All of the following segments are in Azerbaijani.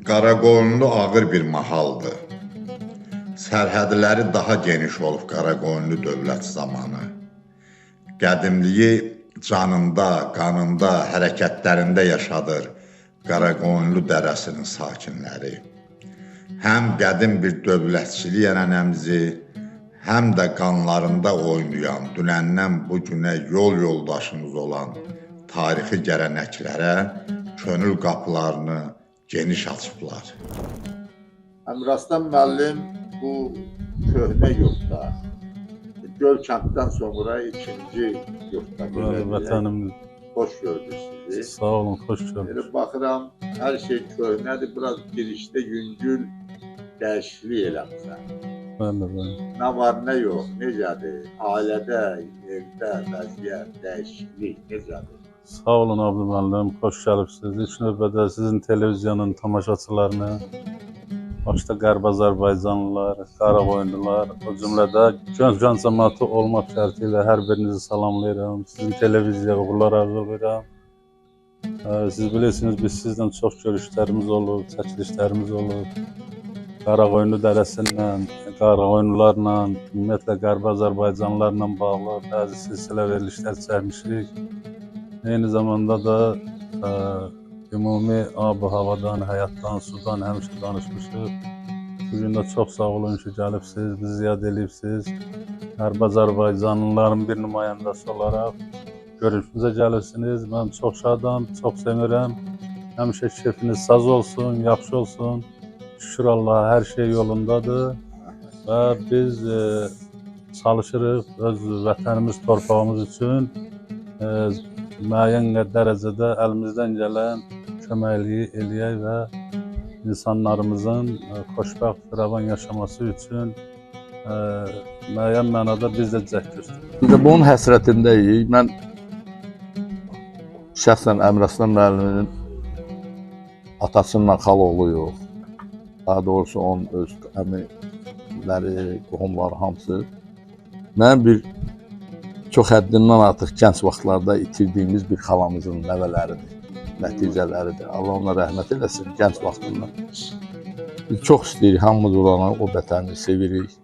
Qaraqoyunlu ağır bir mahaldır. Sərhədləri daha geniş olub Qaraqoyunlu dövlət zamanı. Qədimliyi canında, qanında, hərəkətlərində yaşadır Qaraqoyunlu dərəsinin sakinləri. Həm qədim bir dövlətçilik ənənəmizi, həm də qanlarında oynayan, dünəndən bu günə yol yoldaşımız olan tarixi gələnəklərə könül qapılarını geniş açıblar. Əmiraslan müəllim bu köhnə yurtda, Gölkənddən sonra ikinci yurtda. Bəli, vətənimiz. Xoş gördük sizi. Sağ olun, xoş gördük. Elə baxıram, hər şey köhnədir, biraz girişdə yüngül dəyişiklik eləmişsən. Bəli, bəli. Nə var, nə yox, necədir? Ailədə, evdə vəziyyət, dəyişiklik necədir? Sağ olun Abdü müəllim, xoş gəlibsiniz. İlk növbədə sizin televizyonun tamaşaçılarını, başda Qərbi Azərbaycanlılar, Qaraqoyunlular, o cümlədə gənc cəmaatı olmaq şərti ilə hər birinizi salamlayıram. Sizin televiziyaya uğurlar arzulayıram. Siz bilirsiniz, biz sizlə çox görüşlərimiz olub, çəkilişlərimiz olub. Qaraqoyunlu dərəsindən, Qaraqoyunlularla, ümumiyyətlə Qərbi Azərbaycanlılarla bağlı bəzi silsilə verilişlər çəkmişik. Eyni zamanda da ümumi ab-havadan, həyatdan, sudan həmişə danışmışıq. Bugün də çox sağ olun ki, gəlibsiniz, bizi yad eləyibsiniz. Qərbi Azərbaycanlıların bir nümayəndəsi olaraq görüşümüzə gəlibsiniz. Mən çox şadam, çox sevinirəm. Həmişə keyfiniz saz olsun, yaxşı olsun. Şükür Allaha, hər şey yolundadır və biz çalışırıq öz vətənimiz, torpağımız üçün müəyyən dərəcədə əlimizdən gələn köməkliyi eləyək və insanlarımızın xoşbəxt, firavan yaşaması üçün müəyyən mənada biz də cəhd göstəririk. Biz də bunun həsrətindəyik. Mən şəxsən Əmiraslan müəlliminin atasıyla xaloğlu yox. Daha doğrusu onun öz əmiləri, qohumları hamısı. Mənim bir çox həddindən artıq gənc vaxtlarda itirdiyimiz bir xalamızın nəvələridir, nəticələridir. Allah ona rəhmət eləsin gənc vaxtından. Biz çox istəyirik, hamımız olanı, o vətəni sevirik.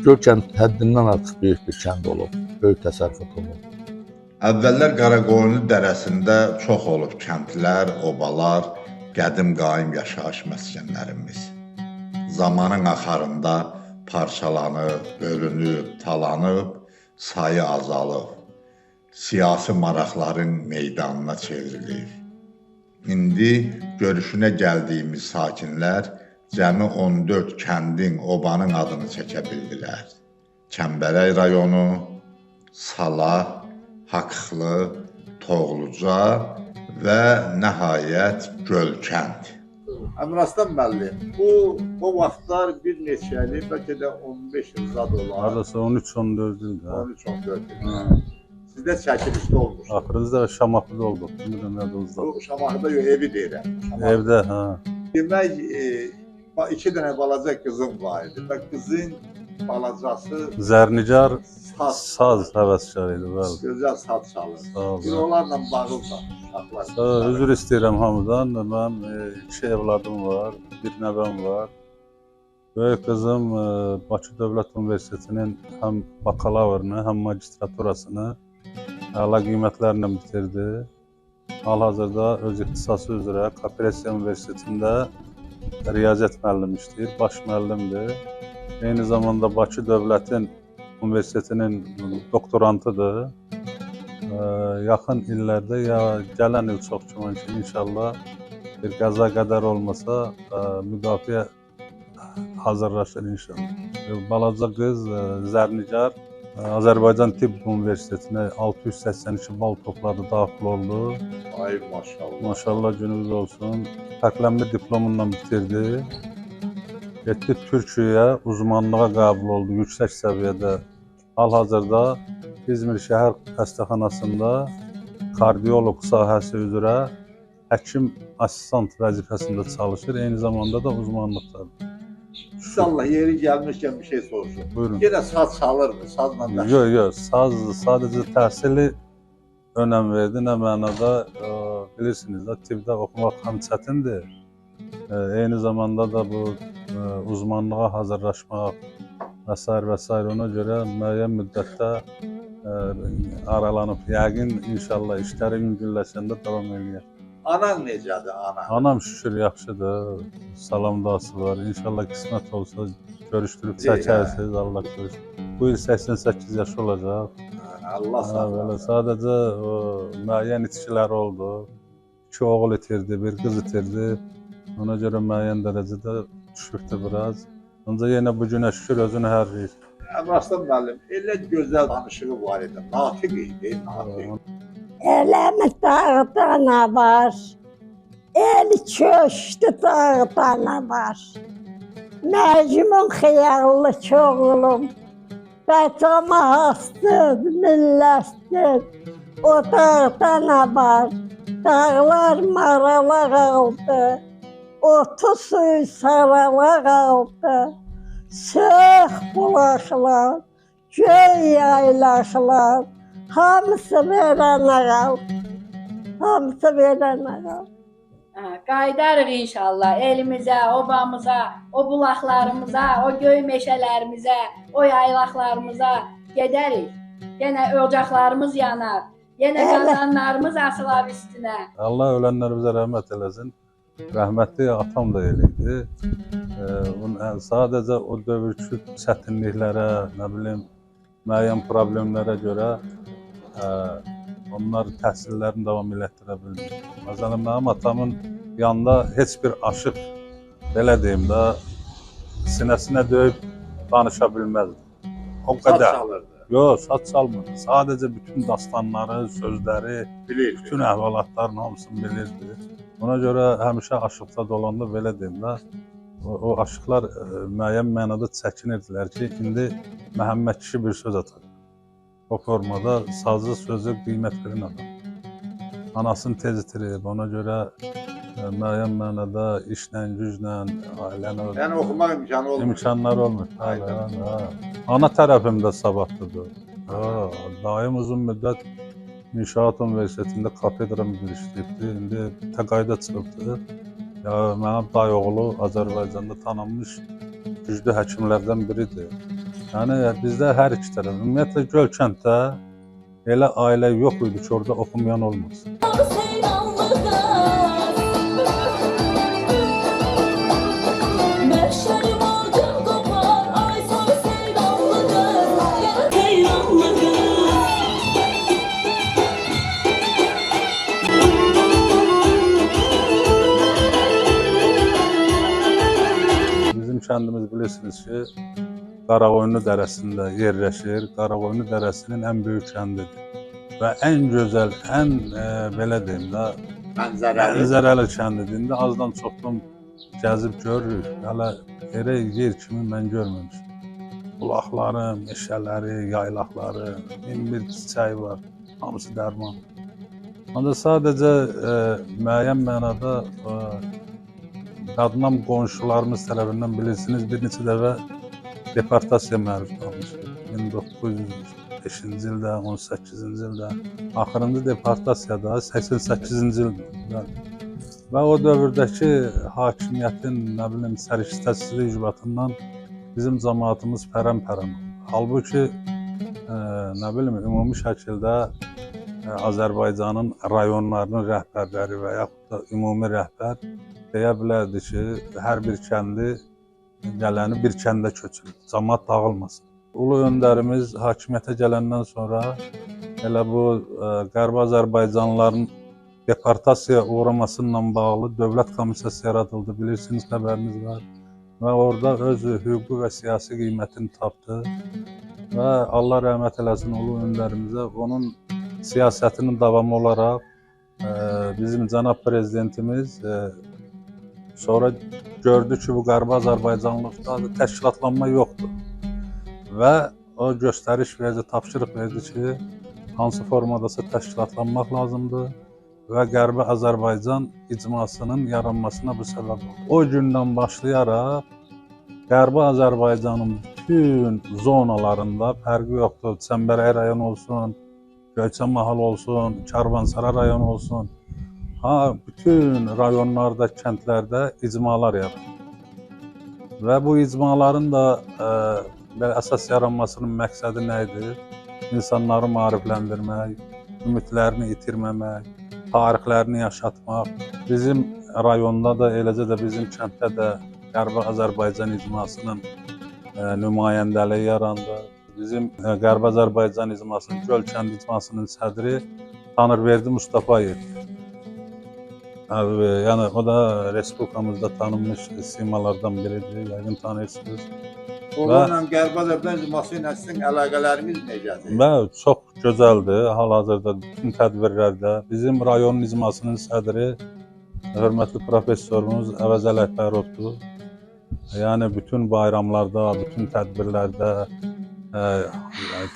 Gölkənd həddindən artıq böyük bir kənd olub, böyük təsərrüfat olub. Əvvəllər Qaraqoyunlu dərəsində çox olub kəndlər, obalar, qədim qaim yaşayış məskənlərimiz. Zamanın axarında parçalanıb, bölünüb, talanıb, sayı azalıb, siyasi maraqların meydanına çevrilib. İndi görüşünə gəldiyimiz sakinlər cəmi 14 kəndin, obanın adını çəkə bildilər. Çəmbərək rayonu, Sala, Haqlı, Toğluca və nəhayət Gölkənd. Əmiraslan müəllim, bu o vaxtlar bir neçə il, bəlkə də 15 il zad olar. Hardasa 13-14 ildir. 13-14 il. Sizdə çəkilişdə olmuşdu. Axırıncı dəfə Şamaxıda olduq. Bilmirəm yadınızda. Bu Şamaxıda yox, evi deyirəm. Şamaxıda. Evdə, hə. Demək, iki dənə balaca qızım var idi və qızın balacası Zərnigar saz həvəskarı idi, bəli. Gözəl saz çalır. Bir onlarla bağlı da uşaqlar. Üzr istəyirəm hamıdan. Mənim iki evladım var, bir nəvəm var. Böyük qızım Bakı Dövlət Universitetinin həm bakalavrını, həm magistraturasını əla qiymətlərlə bitirdi. Hal-hazırda öz ixtisası üzrə Kapresiya Universitetində riyaziyyat müəllimi işləyir, baş müəllimdir. Eyni zamanda Bakı Dövlətin Universitetinin doktorantıdır. Yaxın illərdə ya gələn il çox güman ki, inşallah bir qəza qədər olmasa müdafiə hazırlaşır inşallah. Balaca qız Zərnigar Azərbaycan Tibb Universitetinə 682 bal topladı, daxil oldu. Ay maşallah. Maşallah günümüz olsun. Fərqlənmə diplomunla bitirdi. Getdi Türkiyəyə uzmanlığa qəbul oldu yüksək səviyyədə. Hal-hazırda İzmir şəhər xəstəxanasında kardioloq sahəsi üzrə Həkim asistant vəzifəsində çalışır, eyni zamanda da uzmanlıqdadır. İnşallah yeri gəlmişkən bir şey soruşum. Buyurun. Yenə saz çalırmı? Sazla da. Yox, yox, saz sadəcə təhsili önəm verdi. Nə mənada bilirsiniz də, tibbdə oxumaq həm çətindir. Eyni zamanda da bu uzmanlığa hazırlaşmaq və s. və s. Ona görə müəyyən müddətdə aralanıb. Yəqin inşallah işləri yüngülləşəndə davam eləyər. Anan necədir, ana? Anam şükür yaxşıdır, salam duası var. İnşallah qismət olsa görüşdürüb çəkərsiniz, Allah görüşdürür. Bu il 88 yaşı olacaq. Allah sağlasın. Sadəcə o, müəyyən itkiləri oldu. 2 oğul itirdi, bir qız itirdi. Ona görə müəyyən dərəcədə düşübdür biraz. Ancaq yenə bu günə şükür özünü hərləyir. Əmraslan müəllim, elə gözəl danışığı var idi. Natiq idi, natiq. Eləmi dağdana var, el köçdü dağdana var. Məcnun xəyallı çoğulum, bətama hastır, millətdir. O dağdana var, dağlar marala qaldı, otu suyu sarala qaldı. Sıx bulaqlar, göy yaylaqlar, hamısı verənə qaldı, hamısı verənə qaldı. Qayıdarıq inşallah elimizə, obamıza, o bulaqlarımıza, o göy meşələrimizə, o yaylaqlarımıza gedərik. Yenə ocaqlarımız yanar, yenə qazanlarımız asılar üstünə. Allah ölənlərimizə rəhmət eləsin. Rəhmətli atam da elə idi. Sadəcə o dövrkü çətinliklərə, nə bilim, müəyyən problemlərə görə onlar təhsillərini davam elətdirə bilmir. Məsələn, mənim atamın yanında heç bir aşıq, belə deyim də, sinəsinə döyüb danışa bilməzdi. O qədər. Saz çalırdı. Yox, saz çalmırdı. Sadəcə bütün dastanları, sözləri, bilirdi. Bütün əhvalatların hamısını bilirdi. Ona görə həmişə aşıqda dolanda, belə deyim də, o aşıqlar müəyyən mənada çəkinirdilər ki, indi Məhəmməd kişi bir söz atacaq. O formada sazı, sözü qiymət verən adam. Anasını tez itirib, ona görə müəyyən mənada işlə, güclə, ailəni... Yəni oxumaq imkanı olmur. İmkanları olmur. Ana tərəfimdə savadlıdır. Daim uzun müddət İnşaat Universitetində kafedra müdiri işləyibdi. İndi təqaüdə çıxıbdı. Mənim dayı oğlu Azərbaycanda tanınmış güclü həkimlərdən biridir. Yəni bizdə hər iki tərəf. Ümumiyyətlə Gölkənddə elə ailə yox idi ki, orada oxumayan olmaz. Bizim kəndimiz bilirsiniz ki, Qaraqoyunlu dərəsində yerləşir. Qaraqoyunlu dərəsinin ən böyük kəndidir. Və ən gözəl, ən belə deyim də, mənzərəli kəndidir. İndi azdan çoxdan gəzib görürük. Hələ elə yer kimi mən görməmişim. Bulaqları, meşələri, yaylaqları, min bir çiçəyi var, hamısı dərman. Ancaq sadəcə müəyyən mənada qadınam qonşularımız tərəfindən bilirsiniz, bir neçə dəfə deportasiya məruz qalmışdı. 1905-ci ildə, 18-ci ildə, axırıncı deportasiyada 88-ci ildə. Və o dövrdəki hakimiyyətin, nə bilim, səriştəsizlik ucbatından bizim cəmaatımız pərən-pərən oldu. Halbuki, nə bilim, ümumi şəkildə Azərbaycanın rayonlarının rəhbərləri və yaxud da ümumi rəhbər deyə bilərdi ki, hər bir kəndi gələni bir kəndə köçürür, cəmaat dağılmasın. Ulu öndərimiz hakimiyyətə gələndən sonra elə bu Qərbi Azərbaycanlıların deportasiyaya uğramasıyla bağlı dövlət komissiyası yaradıldı, bilirsiniz, xəbəriniz var. Və orada öz hüquqi və siyasi qiymətini tapdı və Allah rəhmət eləsin ulu öndərimizə, onun siyasətinin davamı olaraq bizim cənab prezidentimiz sonra gördü ki, bu Qərbi Azərbaycanlıqda təşkilatlanma yoxdur və o göstəriş verdi, tapşırıq verdi ki, hansı formadasa təşkilatlanmaq lazımdır və Qərbi Azərbaycan icmasının yaranmasına bu səbəb oldu. O gündən başlayaraq Qərbi Azərbaycanın bütün zonalarında fərqi yoxdur. Çəmbərək rayonu olsun, Göyçə mahal olsun, Karvansara rayonu olsun, ha, bütün rayonlarda, kəndlərdə icmalar yaranır. Və bu icmaların da belə əsas yaranmasının məqsədi nə idi? İnsanları maarifləndirmək, ümidlərini itirməmək, tarixlərini yaşatmaq. Bizim rayonda da, eləcə də bizim kənddə də Qərbi Azərbaycan icmasının nümayəndəliyi yarandı. Bizim Qərbi Azərbaycan icmasının, Gölkənd icmasının sədri Tanrıverdi Mustafayev. Yəni o da respublikamızda tanınmış simalardan biridir, yəqin tanıyırsınız. Onunla Qərbi Azərbaycan icması ilə sizin əlaqələriniz necədir? Bəli, çox gözəldir. Hal-hazırda bütün tədbirlərdə bizim rayonun icmasının sədri hörmətli professorumuz Əvəz Ələkbərovdur. Yəni bütün bayramlarda, bütün tədbirlərdə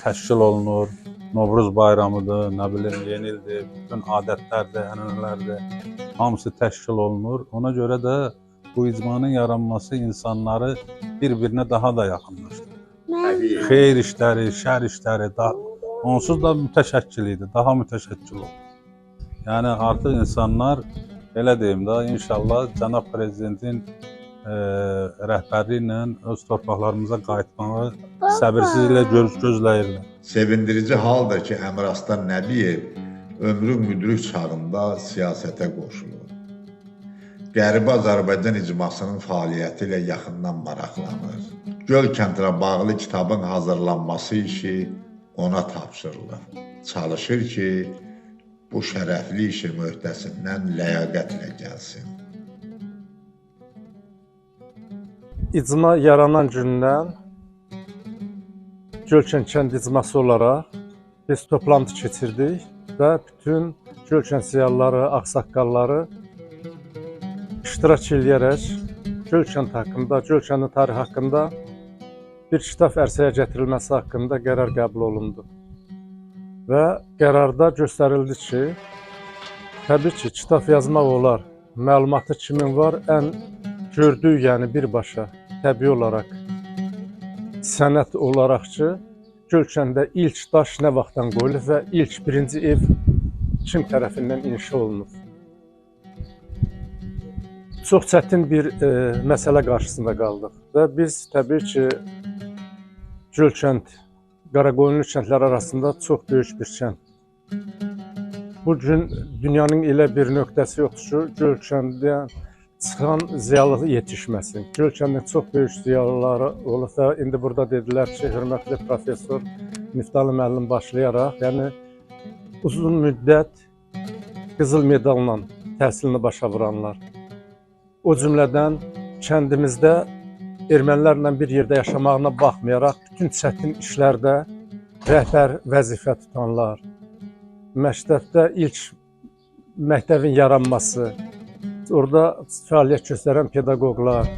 təşkil olunur. Novruz bayramıdır, nə bilim, yeni ildir, bütün adətlərdir, ənənələrdir, hamısı təşkil olunur. Ona görə də bu icmanın yaranması insanları bir-birinə daha da yaxınlaşdırır. Təbii. Xeyir işləri, şər işləri, onsuz da mütəşəkkil idi, daha mütəşəkkil oldu. Yəni artıq insanlar, belə deyim də, inşallah cənab prezidentin rəhbərliyi ilə öz torpaqlarımıza qayıtmağı səbirsizliklə gözləyirlər. Sevindirici haldır ki, Əmiraslan Nəbiyev ömrün müdrik çağında siyasətə qoşulur. Qərbi Azərbaycan icmasının fəaliyyəti ilə yaxından maraqlanır. Gölkəndlə bağlı kitabın hazırlanması işi ona tapşırılır. Çalışır ki, bu şərəfli işin öhdəsindən ləyaqətlə gəlsin. İcma yaranan gündən Gölkənd kənd icması olaraq biz toplantı keçirdik və bütün Gölkənd ziyalıları, ağsaqqalları iştirak eləyərək Gölkənd haqqında, Gölkəndin tarixi haqqında bir kitab ərsəyə gətirilməsi haqqında qərar qəbul olundu. Və qərarda göstərildi ki, təbii ki, kitab yazmaq olar, məlumatı kimin var, ən gördüyü, yəni birbaşa, təbii olaraq, sənət olaraq ki, Gölkəndə ilk daş nə vaxtdan qoyulub və ilk birinci ev kim tərəfindən inşa olunub. Çox çətin bir məsələ qarşısında qaldıq və biz təbii ki, Gölkənd, Qaraqoyunlu kəndləri arasında çox böyük bir kənd. Bugün dünyanın elə bir nöqtəsi yoxdur ki, Gölkəndə çıxan ziyalı yetişməsin. Gölkəndin çox böyük ziyalıları olub və indi burada dedilər ki, hörmətli professor Niftalı müəllim başlayaraq, yəni uzun müddət qızıl medalla təhsilini başa vuranlar. O cümlədən kəndimizdə ermənilərlə bir yerdə yaşamağına baxmayaraq, bütün çətin işlərdə rəhbər vəzifə tutanlar, məktəbdə ilk məktəbin yaranması, orada fəaliyyət göstərən pedaqoqlar,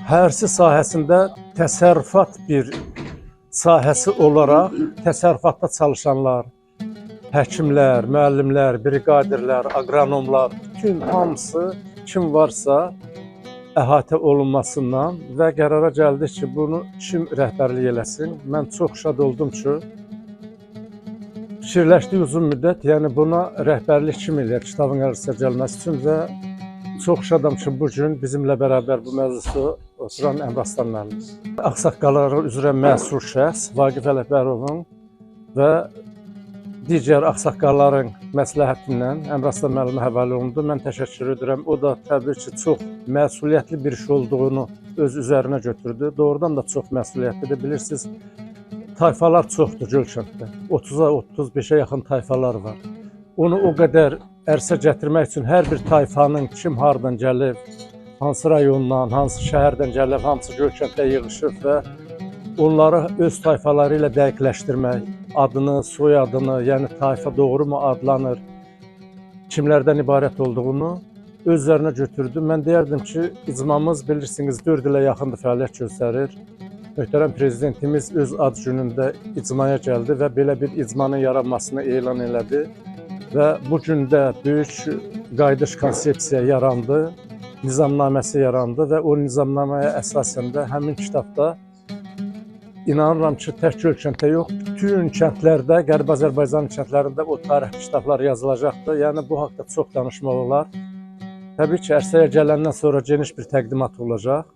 hərsi sahəsində təsərrüfat bir sahəsi olaraq təsərrüfatda çalışanlar, həkimlər, müəllimlər, briqadirlər, aqronomlar, bütün hamısı kim varsa əhatə olunmasından və qərara gəldik ki, bunu kim rəhbərlik eləsin. Mən çox şad oldum ki, fikirləşdik uzun müddət, yəni buna rəhbərlik kim eləyər kitabın ərsəyə gəlməsi üçün və çox şadam ki, bugün bizimlə bərabər bu məclisdə oturan Əmiraslan müəllim. Ağsaqqalları üzrə məsul şəxs Vaqif Ələkbərovun və digər ağsaqqalların məsləhətindən Əmiraslan müəllimə həvalə olundu. Mən təşəkkür edirəm. O da təbii ki, çox məsuliyyətli bir iş olduğunu öz üzərinə götürdü. Doğrudan da çox məsuliyyətlidir. Bilirsiniz, tayfalar çoxdur Gölkənddə. 30-a, 35-ə yaxın tayfalar var. Onu o qədər ərsə gətirmək üçün hər bir tayfanın kim hardan gəlib, hansı rayondan, hansı şəhərdən gəlib, hamısı Gölkənddə yığışıb və onları öz tayfaları ilə dəqiqləşdirmək, adını, soyadını, yəni tayfa doğru mu adlanır, kimlərdən ibarət olduğunu öz üzərinə götürdü. Mən deyərdim ki, icmamız bilirsiniz 4 ilə yaxındır fəaliyyət göstərir. Möhtərəm prezidentimiz öz ad günündə icmaya gəldi və belə bir icmanın yaranmasını elan elədi Və bu gün də böyük qayıdış konsepsiya yarandı, nizamnaməsi yarandı və o nizamnaməyə əsasən də həmin kitabda inanıram ki, tək Gölkənddə yox, bütün kəndlərdə, Qərbi Azərbaycanın kəndlərində o tarix kitabları yazılacaqdır. Yəni bu haqda çox danışmaq olar. Təbii ki, ərsəyə gələndən sonra geniş bir təqdimat olacaq.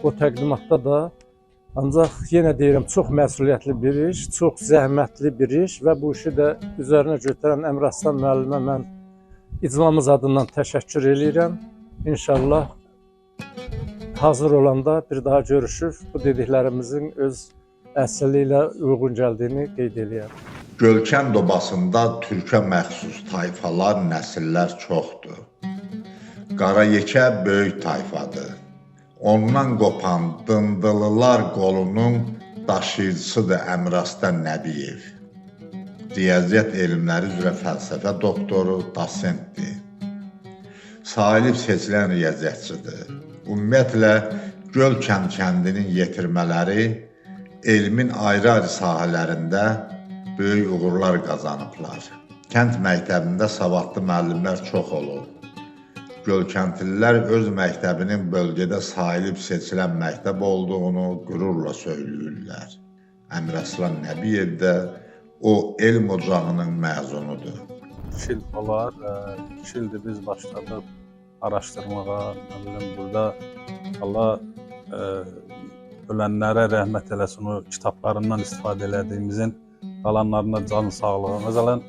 O təqdimatda da ancaq yenə deyirəm, çox məsuliyyətli bir iş, çox zəhmətli bir iş və bu işi də üzərinə götürən Əmiraslan müəllimə mən icmamız adından təşəkkür eləyirəm. İnşallah hazır olanda bir daha görüşüb bu dediklərimizin öz əsli ilə uyğun gəldiyini qeyd eləyərəm. Gölkənd obasında türkə məxsus tayfalar, nəsillər çoxdur. Qarayekə böyük tayfadır. Ondan qopan Dındılılar qolunun daşıyıcısıdır Əmiraslan Nəbiyev. Riyaziyyat elmləri üzrə fəlsəfə doktoru, dosentdir. Sayılıb seçilən riyaziyyatçıdır. Ümumiyyətlə, Gölkənd kəndinin yetirmələri elmin ayrı-ayrı sahələrində böyük uğurlar qazanıblar. Kənd məktəbində savadlı müəllimlər çox olub. Gölkəndlilər öz məktəbinin bölgədə sayılıb seçilən məktəb olduğunu qürurla söyləyirlər. Əmiraslan Nəbiyev də o elm ocağının məzunudur. 2 il olar, 2 ildir biz başladıq araşdırmağa. Nə bilim, burada Allah ölənlərə rəhmət eləsin, o kitablarından istifadə elədiyimizin qalanlarına can sağlığı. Məsələn,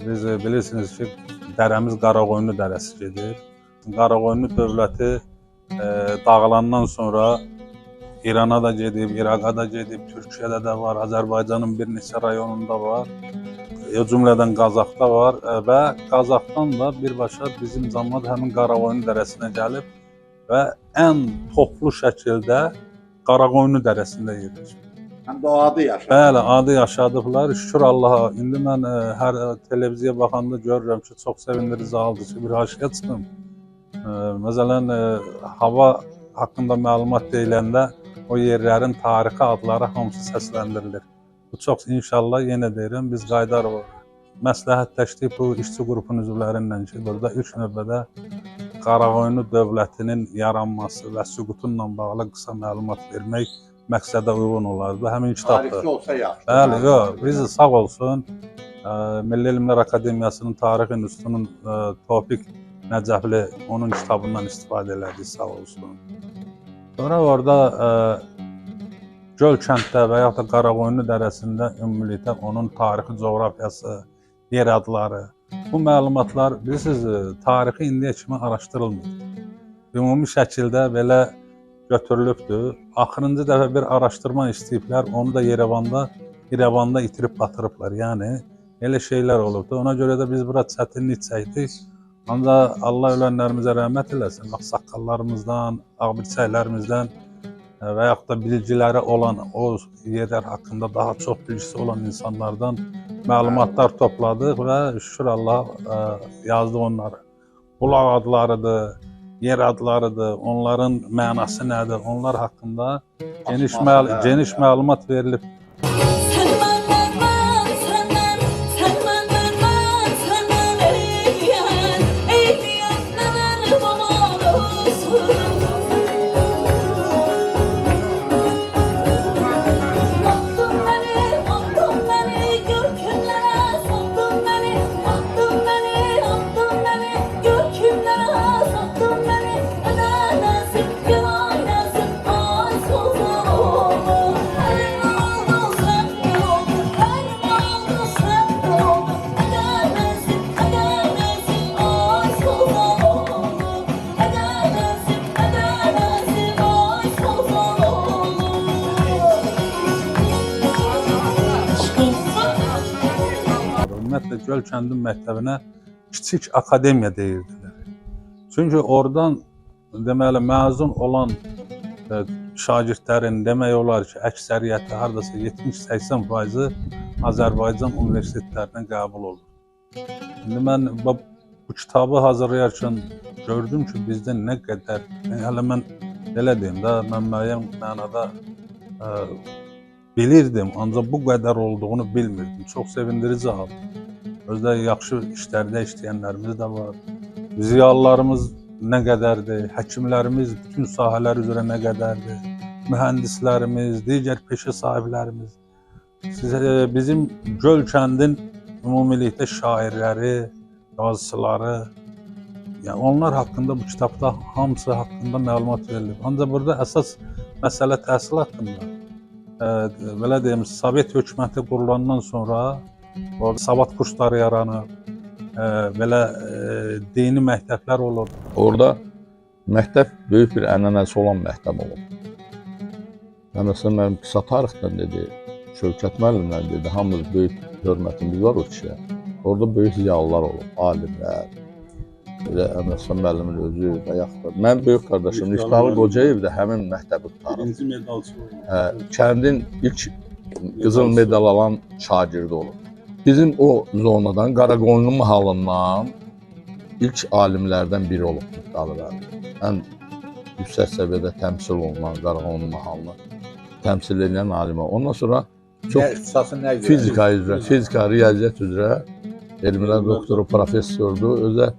biz bilirsiniz ki, dərəmiz Qaraqoyunlu dərəsi gedir. Qaraqoyunlu dövləti dağılandan sonra İrana da gedib, İraqa da gedib, Türkiyədə də var, Azərbaycanın bir neçə rayonunda var, o cümlədən Qazaxda var və Qazaxdan da birbaşa bizim camaat həmin Qaraqoyunlu dərəsinə gəlib və ən toplu şəkildə Qaraqoyunlu dərəsində yerləşib. Həm də o adı yaşadılar. Bəli, adı yaşadıblar. Şükür Allaha. İndi mən hər televiziyaya baxanda görürəm ki, çox sevindirici haldır ki, bir haşiyə çıxım. Məsələn, hava haqqında məlumat deyiləndə o yerlərin tarixi adları hamısı səsləndirilir. Bu çox inşallah yenə deyirəm, biz qayıdarıq. Məsləhətləşdik bu işçi qrupunun üzvləri ilə ki, burada ilk növbədə Qaraqoyunlu dövlətinin yaranması və süqutunla bağlı qısa məlumat vermək məqsədə uyğun olardı. Həmin kitabdır. Tarixçi olsa yaxşı. Bəli, yox, biz sağ olsun Milli Elmlər Akademiyasının Tarix İnstitutunun Tofiq Nəcəfli onun kitabından istifadə elədik, sağ olsun. Sonra orada Gölkənddə və yaxud da Qaraqoyunlu dərəsində ümumilikdə onun tarixi coğrafiyası, yer adları. Bu məlumatlar, bilirsiniz, tarixi indiyə kimi araşdırılmır. Ümumi şəkildə belə götürülübdür. Axırıncı dəfə bir araşdırma istəyiblər, onu da İrəvanda itirib batırıblar. Yəni, elə şeylər olubdur. Ona görə də biz bura çətinlik çəkdik. Ancaq Allah ölənlərimizə rəhmət eləsin. Ağsaqqallarımızdan, ağbirçəklərimizdən və yaxud da bilgiləri olan, o yerlər haqqında daha çox bilgisi olan insanlardan məlumatlar topladıq və şükür Allah yazdıq onları. Bulaq adlarıdır, yer adlarıdır, onların mənası nədir, onlar haqqında geniş məlumat verilib. Ümumiyyətlə, Gölkəndin məktəbinə kiçik akademiya deyirdilər. Çünki oradan deməli, məzun olan şagirdlərin demək olar ki, əksəriyyəti hardasa 70-80% Azərbaycan universitetlərinə qəbul olur. İndi mən bu kitabı hazırlayarkən gördüm ki, bizdə nə qədər, hələ mən belə deyim də, mən müəyyən mənada bilirdim, ancaq bu qədər olduğunu bilmirdim. Çox sevindirici hal. Özdə yaxşı işlərdə işləyənlərimiz də var. Ziyalılarımız nə qədərdir, həkimlərimiz bütün sahələr üzrə nə qədərdir, mühəndislərimiz, digər peşə sahiblərimiz. Bizim Göl kəndin ümumilikdə şairləri, yazıçıları, yəni onlar haqqında bu kitabda hamısı haqqında məlumat verilib. Ancaq burada əsas məsələ təhsil haqqında. Belə deyim, Sovet hökuməti qurulandan sonra orada savad kursları yaranır, belə dini məktəblər olur. Orada məktəb böyük bir ənənəsi olan məktəb olub. Məsələn, mənim qısa tarixdən dedi, Şövkət müəllimlə dedi, hamımız böyük hörmətimiz var o kişiyə. Orada böyük ziyalılar olub, alimlər, elə Əmraslan müəllimin özü və yaxud da mənim böyük qardaşım Niftalı Qocayev də həmin məktəbi qurtarıb. Birinci medalçı olub. Kəndin ilk qızıl medal alan şagirdi olub. Bizim o zonadan, Qaraqoyunlu mahalından ilk alimlərdən biri olub Niftalı müəllim. Ən yüksək səviyyədə təmsil olunan Qaraqoyunlu mahalını təmsil edən alimə. Ondan sonra çox fizika üzrə, fizika, riyaziyyat üzrə elmlər doktoru, professordur. Özə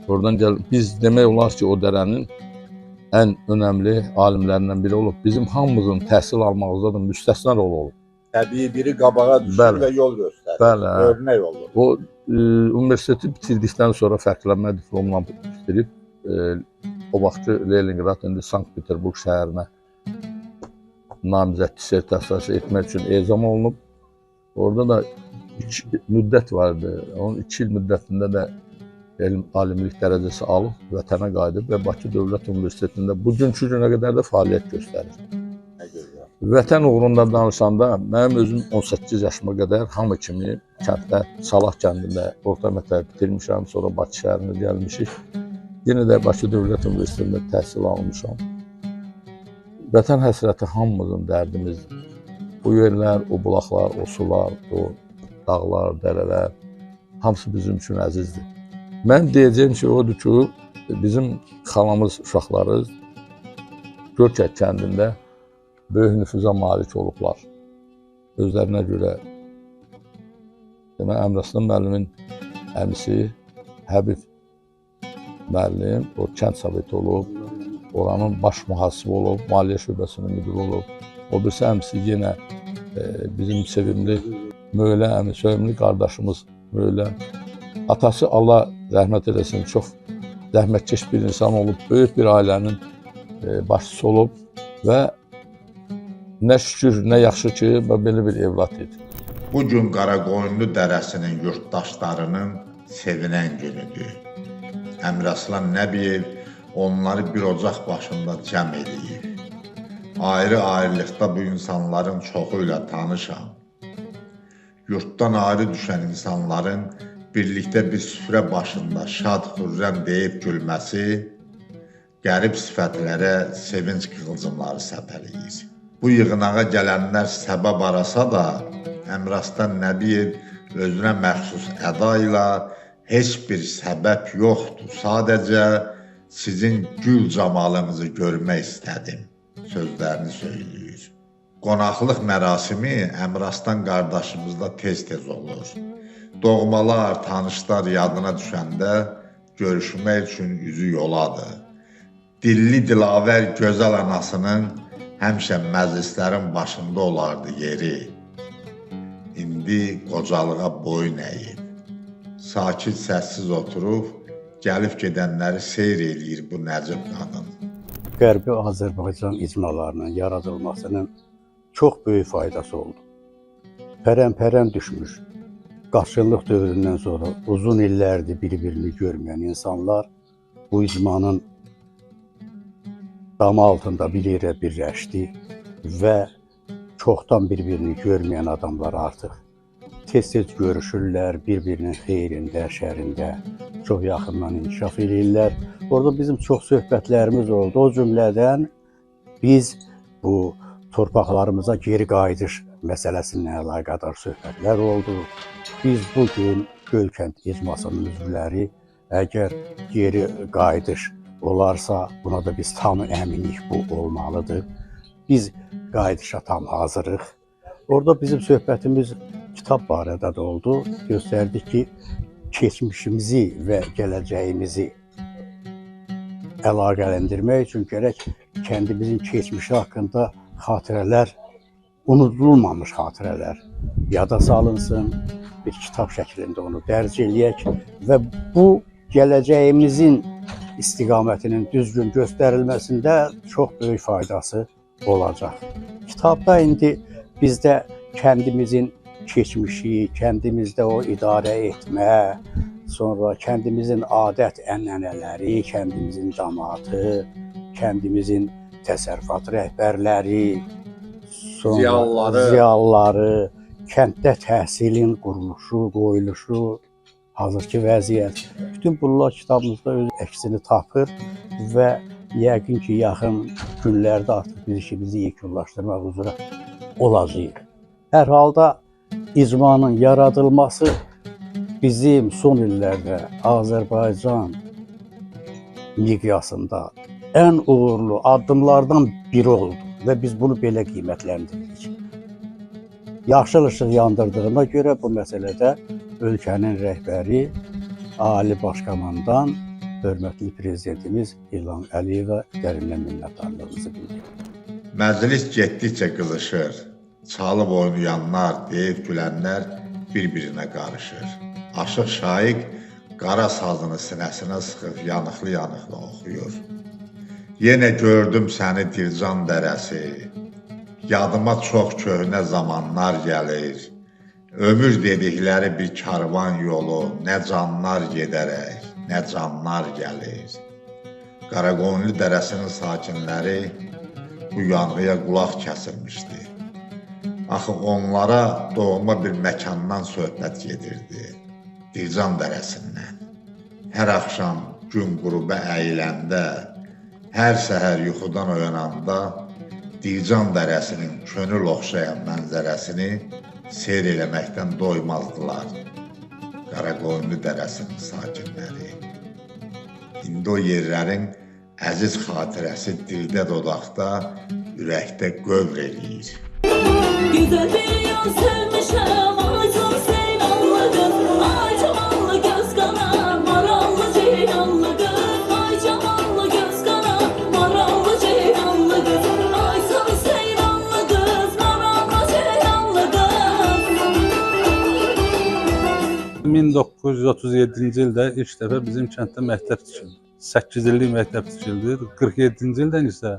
oradan gəl, biz demək olar ki, o dərənin ən önəmli alimlərindən biri olub. Bizim hamımızın təhsil almağımızda da müstəsna rolu olub. Təbii biri qabağa düşür və yol göstərir, bəli, örnək olur. O universiteti bitirdikdən sonra fərqlənmə diplomla bitirib, o vaxtı Leningrad, indi Sankt-Peterburg şəhərinə namizəd dissertasiyası etmək üçün ezam olunub. Orada da müddət vardı. Onun 2 il müddətində də elm, alimlik dərəcəsi alıb, vətənə qayıdıb və Bakı Dövlət Universitetində bugünkü günə qədər də fəaliyyət göstərir. Vətən uğrunda danışanda, mənim özüm 18 yaşıma qədər hamı kimi kənddə, Salaq kəndində orta məktəbi bitirmişəm, sonra Bakı şəhərinə gəlmişik. Yenə də Bakı Dövlət Universitetində təhsil almışam. Vətən həsrəti hamımızın dərdimizdir. Bu yerlər, o bulaqlar, o sular, o dağlar, dərələr, hamısı bizim üçün əzizdir. Mən deyəcəyim şey odur ki, bizim xalamız, uşaqları Gölkək kəndində böyük nüfuza malik olublar. Özlərinə görə, demək, Əmraslan müəllimin əmisi Həbib müəllim, o kənd soveti olub, oranın baş mühasibi olub, maliyyə şöbəsinin müdiri olub. O birisi əmisi yenə bizim sevimli Möylə əmi, sevimli qardaşımız Möylə. Atası Allah rəhmət eləsin, çox zəhmətkeş bir insan olub, böyük bir ailənin başçısı olub və nə şükür, nə yaxşı ki, belə bir evlat idi. Bu gün Qaraqoyunlu dərəsinin yurtdaşlarının sevinən günüdür. Əmiraslan Nəbiyev onları bir ocaq başında cəm eləyib. Ayrı-ayrılıqda bu insanların çoxu ilə tanışam. Yurtdan ayrı düşən insanların birlikdə bir süfrə başında şad xürrəm deyib gülməsi qərib sifətlərə sevinc qığılcımları səpələyir. Bu yığınağa gələnlər səbəb arasa da, Əmiraslan Nəbiyev özünə məxsus əda ilə heç bir səbəb yoxdur, sadəcə sizin gül camalınızı görmək istədim sözlərini söyləyir. Qonaqlıq mərasimi Əmiraslan qardaşımızda tez-tez olur. Doğmalar, tanışlar yadına düşəndə görüşmək üçün üzü yoladır. Dilli dilavər gözəl anasının həmişə məclislərin başında olardı yeri. İndi qocalığa boyun əyib. Sakit, səssiz oturub, gəlib gedənləri seyr eləyir bu nəcib qadın. Qərbi Azərbaycan icmalarının yaradılmasının çox böyük faydası oldu. Pərən-pərən düşmüş, qaçqınlıq dövründən sonra uzun illərdir bir-birini görməyən insanlar bu icmanın damı altında bir yerə birləşdi və çoxdan bir-birini görməyən adamlar artıq tez-tez görüşürlər, bir-birinin xeyrində, şərində çox yaxından inkişaf eləyirlər. Orada bizim çox söhbətlərimiz oldu. O cümlədən biz bu torpaqlarımıza geri qayıdış məsələsinə əlaqədar söhbətlər oldu. Biz bugün Gölkənd icmasının üzvləri əgər geri qayıdış olarsa, buna da biz tam əminik, bu olmalıdır. Biz qayıdışa tam hazırıq. Orada bizim söhbətimiz kitab barədə də oldu. Göstərdi ki, keçmişimizi və gələcəyimizi əlaqələndirmək üçün gərək kəndimizin keçmişi haqqında xatirələr, unudulmamış xatirələr yada salınsın, bir kitab şəklində onu dərc eləyək və bu gələcəyimizin istiqamətinin düzgün göstərilməsində çox böyük faydası olacaq. Kitabda indi bizdə kəndimizin keçmişi, kəndimizdə o idarə etmə, sonra kəndimizin adət-ənənələri, kəndimizin camaatı, kəndimizin təsərrüfat rəhbərləri, sonra ziyalıları, kənddə təhsilin quruluşu, qoyuluşu, hazırki vəziyyət. Bütün bunlar kitabımızda öz əksini tapır və yəqin ki, yaxın günlərdə artıq biz işimizi yekunlaşdırmaq üzrə olacağıq. Hər halda icmanın yaradılması bizim son illərdə Azərbaycan miqyasında ən uğurlu addımlardan biri oldu və biz bunu belə qiymətləndiririk. Yaşıl işıq yandırdığına görə bu məsələdə ölkənin rəhbəri Ali Başkomandan hörmətli Prezidentimiz İlham Əliyevə dərindən minnətdarlığımızı bildiririk. Məclis getdikcə qızışır. Çalıb oynayanlar, deyib gülənlər bir-birinə qarışır. Aşıq Şaiq qara sazını sinəsinə sıxıb yanıqlı-yanıqlı oxuyur. Yenə gördüm səni Dircan dərəsi, yadıma çox köhnə zamanlar gəlir. Ömür dedikləri bir karvan yolu, nə canlar gedərək, nə canlar gəlir. Qaraqoyunlu dərəsinin sakinləri bu yanğıya qulaq kəsilmişdi. Axı onlara doğma bir məkandan söhbət gedirdi, Dircan dərəsindən. Hər axşam gün qruba əyiləndə, hər səhər yuxudan oyananda Dircan dərəsinin könül oxşayan mənzərəsini seyr eləməkdən doymazdılar Qaraqoyunlu dərəsinin sakinləri. İndi o yerlərin əziz xatirəsi dildə dodaqda, ürəkdə qövr eləyir. Güzel bir yol sevmişəm, ay çox seyranlı qız, ay camanlı göz qara, marallı ceyranlı qız, ay camanlı göz qara, marallı ceyranlı qız, ay çox seyranlı qız, marallı ceyranlı qız. 1937-ci ildə ilk dəfə bizim kənddə məktəb tikildi. 8 illik məktəb tikildi. 47-ci ildən isə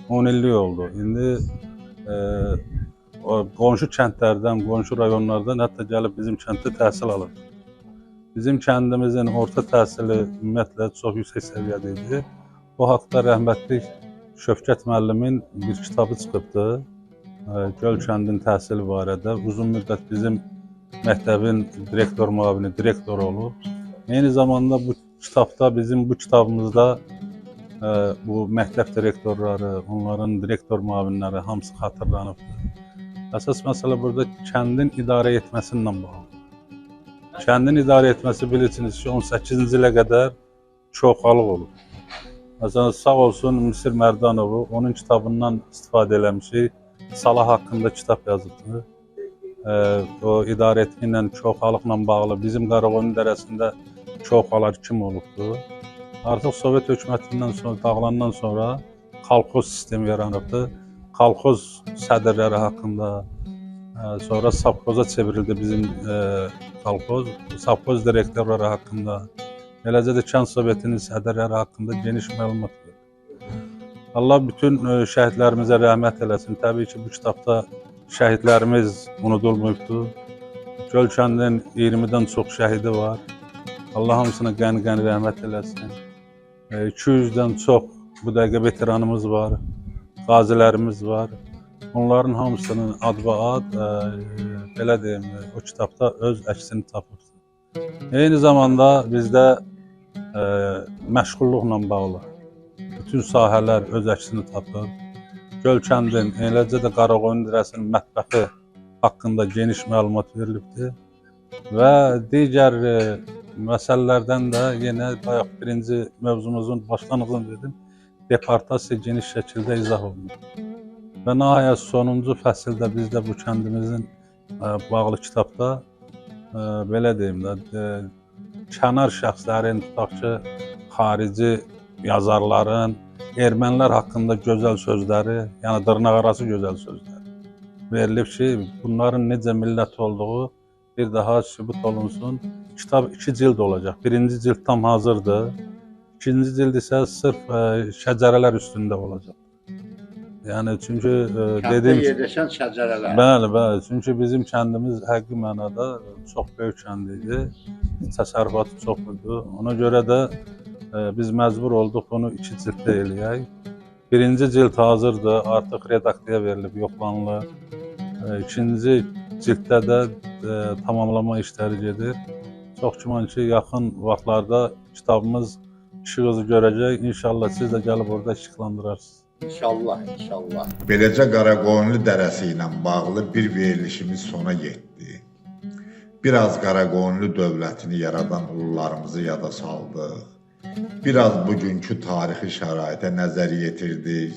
10 illik oldu. İndi qonşu kəndlərdən, qonşu rayonlardan hətta gəlib bizim kənddə təhsil alır. Bizim kəndimizin orta təhsili ümumiyyətlə çox yüksək səviyyədə idi. Bu haqda rəhmətli Şövkət müəllimin bir kitabı çıxıbdı. Göl kəndin təhsili barədə. Uzun müddət bizim məktəbin direktor müavini, direktor olub. Eyni zamanda bu kitabda, bizim bu kitabımızda bu məktəb direktorları, onların direktor müavinləri hamısı xatırlanıbdır. Əsas məsələ burada kəndin idarə etməsindən bağlıdır. Kəndin idarə etməsi bilirsiniz ki, 18-ci ilə qədər çoxalıq olub. Məsələn, sağ olsun Misir Mərdanovu, onun kitabından istifadə eləmişik. Salah haqqında kitab yazıbdır. O idarə etmə ilə, çoxalıqla bağlı bizim Qaraqoyunlu dərəsində çoxalar kim olubdur? Artıq Sovet hökumətindən sonra, dağılandan sonra kolxoz sistemi yaranıbdır. Kolxoz sədrləri haqqında, sonra savxoza çevrildi bizim kolxoz, savxoz direktorları haqqında, eləcə də kənd sovetinin sədrləri haqqında geniş məlumat verir. Allah bütün şəhidlərimizə rəhmət eləsin. Təbii ki, bu kitabda şəhidlərimiz unudulmayıbdır. Göl kəndinin 20-dən çox şəhidi var. Allah hamısına qəni-qəni rəhmət eləsin. 200-dən çox bu dəqiqə veteranımız var, qazilərimiz var. Onların hamısının adba-ad, belə deyim, o kitabda öz əksini tapıbdır. Eyni zamanda bizdə məşğulluqla bağlı bütün sahələr öz əksini tapır. Göl kəndin, eləcə də Qaraqoyunlu dərəsinin mətbəxi haqqında geniş məlumat verilibdir. Və digər məsələlərdən də yenə bayaq birinci mövzumuzun başlanğıcını dedim, deportasiya geniş şəkildə izah olunur. Və nəhayət sonuncu fəsildə bizdə bu kəndimizin bağlı kitabda belə deyim də, kənar şəxslərin, tutaq ki, xarici yazarların ermənilər haqqında gözəl sözləri, yəni dırnaqarası gözəl sözləri verilib ki, bunların necə millət olduğu bir daha sübut olunsun. Kitab 2 cild olacaq. Birinci cild tam hazırdır. İkinci cild isə sırf şəcərələr üstündə olacaq. Yəni çünki dediyim yerləşən şəcərələr. Bəli, bəli. Çünki bizim kəndimiz həqiqi mənada çox böyük kənd idi. Təsərrüfatı çox idi. Ona görə də biz məcbur olduq bunu 2 cilddə eləyək. Birinci cild hazırdır, artıq redaksiyaya verilib, yoxlanılır. İkinci cilddə də tamamlama işləri gedir. Çox güman ki, yaxın vaxtlarda kitabımız işığınızı görəcək. İnşallah siz də gəlib orada işıqlandırarsınız. İnşallah, inşallah. Beləcə Qaraqoyunlu dərəsi ilə bağlı bir verilişimiz sona yetdi. Biraz Qaraqoyunlu dövlətini yaradan ulularımızı yada saldıq. Biraz bugünkü tarixi şəraitə nəzər yetirdik.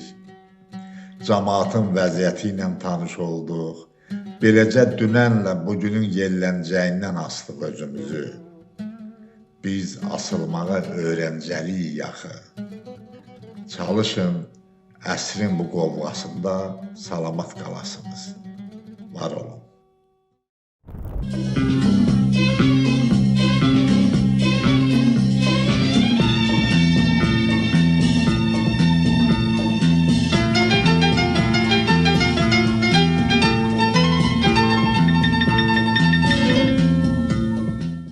Camaatın vəziyyəti ilə tanış olduq. Beləcə dünənlə bugünün yellənəcəyindən asdıq özümüzü. Biz asılmağa öyrəncəliyik axı. Çalışın, əsrin bu qovğasında salamat qalasınız. Var olun.